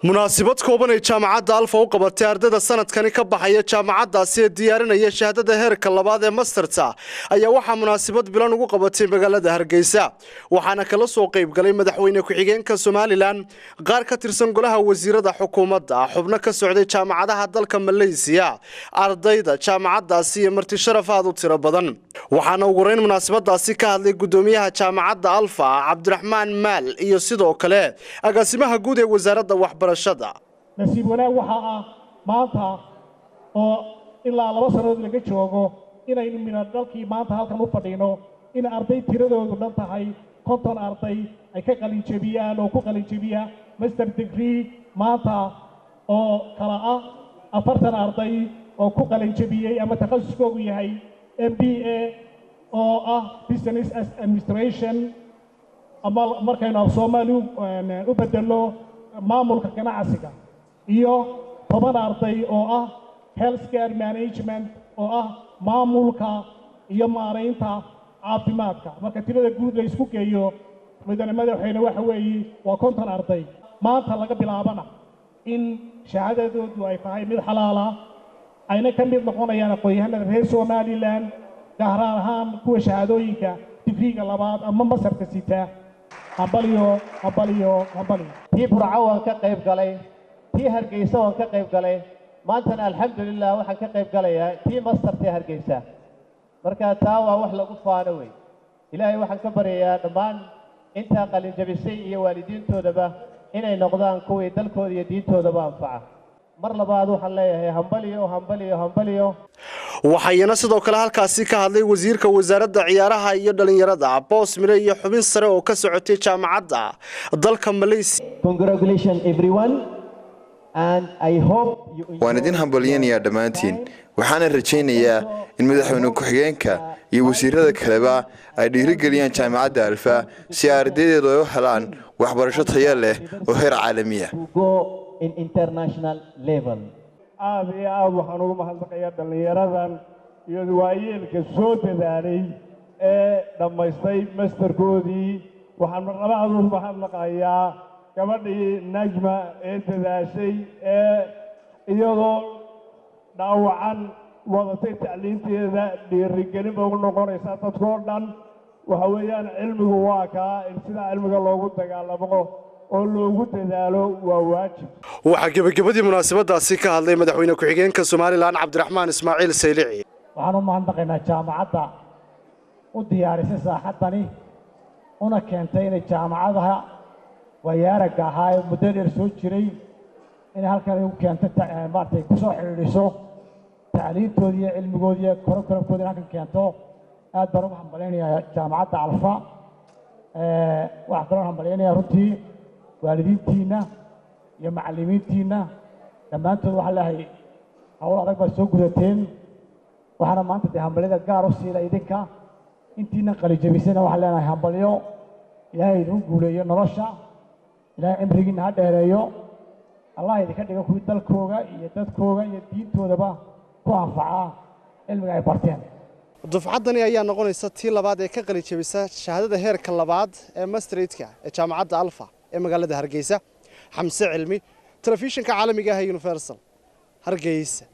Munaasabad kooban ay Jaamacadda Alfa u qabatay ardayda sanadkani ka baxaya jaamacaddaasi ee diyaarinaya shahaadada heerka labaad ee masterta ayaa waxaa munaasabad bilan ugu qabatay magaalada Hargeysa, waxaana kala soo qayb galay madaxweyne ku-xigeenka Somaliland, qaar ka tirsan golaha wasiirada xukuumadda, xubno ka socday jaamacadaha dalka Malaysiya, ardayda jaamacaddaasi iyo marti sharaf aad u tiro badan. Waxaana ugu horeyn munaasabadaasi ka hadlay gudoomiyaha Jaamacadda Alfa, Cabdiraxmaan Maal, iyo sidoo kale agaasimaha guud ee wasaaradda waxbarashada. Nasiib wanaag waxaa ah maanta oo ilaa 2 sannadood laga joogo inaynu midho dhalkii maanta halkan u fadhino, in arday tiradoodu dhan tahay 50 arday ay ka qalinjebiyaan oo ku qalinjebiya master degree maanta, oo kala ah 40 arday oo ku qalinjebiyey ama takhasuskoogu yahay MBA, oo ah business administration, ama markaynu af Soomaali u bedelno maamulka ganacsiga, iyo 10 arday oo ah healthcare management, oo ah maamulka iyo maaraynta caafimaadka. Marka tirada guud la isku geeyo, mudane madaxweyne, waxa weeye waa 50 arday maanta laga bilaabana in shahaadadoodu ay tahay mid xalaala, ayna ka mid noqonayaan aqoon-yahanada reer Somaliland, gaar ahaan kuwa shahaadooyinka digriiga labaad ama masterka sita. Hambalyo, hambalyo, hambalyo! Tii Burco waan ka qayb galay, tii Hargeysa waan ka qayb galay, maantana alxamdulilah waxaan ka qayb galayaa tii mastertii Hargeysa. Marka taa waa wax lagu faano wey. Ilaahay waxaan ka baryayaa dhammaan intaa qalinjabisay iyo waalidiintoodaba inay noqdaan kuwii dalkooda iyo diintoodaba anfaca. Mar labaad waxaan leeyahay hambaliyo, hambaliyo, hambaliyo. Waxayna sidoo kale halkaasi ka hadlay wasiirka wasaaradda ciyaaraha iyo dhalinyarada, Boos Mire, iyo xubin sare oo ka socotay jaamacadda dalka Malaysia. Congratulations, everyone, and I hope you Waan idin hambalyanayaa dhammaantiin, waxaana rajaynayaa in madaxweyne ku-xigeenka iyo wasiirada kaleba ay dhiirigeliyaan Jaamacadda Alfa si ardaydeedu ay u helaan waxbarasho tayo leh oo heer caalamiya. to go in international level. Aada iyo aada waxaan ugu mahadnaqayaa dhallinyaradan iyo waayeelka soo dadaalay ee dhammaystay masterkoodii. Waxaan marlabaad ugu mahadnaqayaa gabadhii Najma ee dadaashay ee iyadoo dhaawacan wadatay tacliinteeda. Dhiirigelin ba ugu noqonaysaa dadkoo dhan. Waxa weeyaan cilmigu waa kaa in sidaa cilmiga loogu dagaalamo oo loogu dadaalo waa waajib. Waxaa gebagabadii munaasabadaasi ka hadlay madaxweyne ku-xigeenka Somaliland, Cabdiraxmaan Ismaaciil Saylici. Waxaan u mahadnaqaynaa jaamacadda u diyaarisay saaxaddani una keentay inay jaamacadaha waayaaragga ahaa ee muddo dheer soo jiray inay halkan u keento, maaragtay, ku soo xidhiidhiso tacliintoodii iyo cilmigoodii iyo curriculumkoodii in halkan keento. Aad baan ugu hambalyaynayaa Jaamacadda Alfa. Waxaan kaloo hambalyaynayaa runtii waalidiintiinna iyo macallimiintiinna dhammaantood. Waxaan leeyahay hawl adag baad soo gudateen. Waxaana maanta dee hambalyada gaar u siila idinka intiina qalijabisayna. Waxaan leenahay hambalyo, Ilaahay idinku guuleeyo nolosha, Ilaahay cimrigiinna ha dheereeyo, Allah idinka dhigo kuwii dalkooga iyo dadkooga iyo diintoodaba ku anfacaa cilmiga ay barteen. Dufcaddani ayaa noqonaysa tii labaad ee ka qalijabisa shahaadada heerka labaad ee masterka ee Jaamacadda Alfa ee magaalada Hargeysa. Xamse Cilmi, telefishinka caalamiga ah ee Universal, Hargeysa.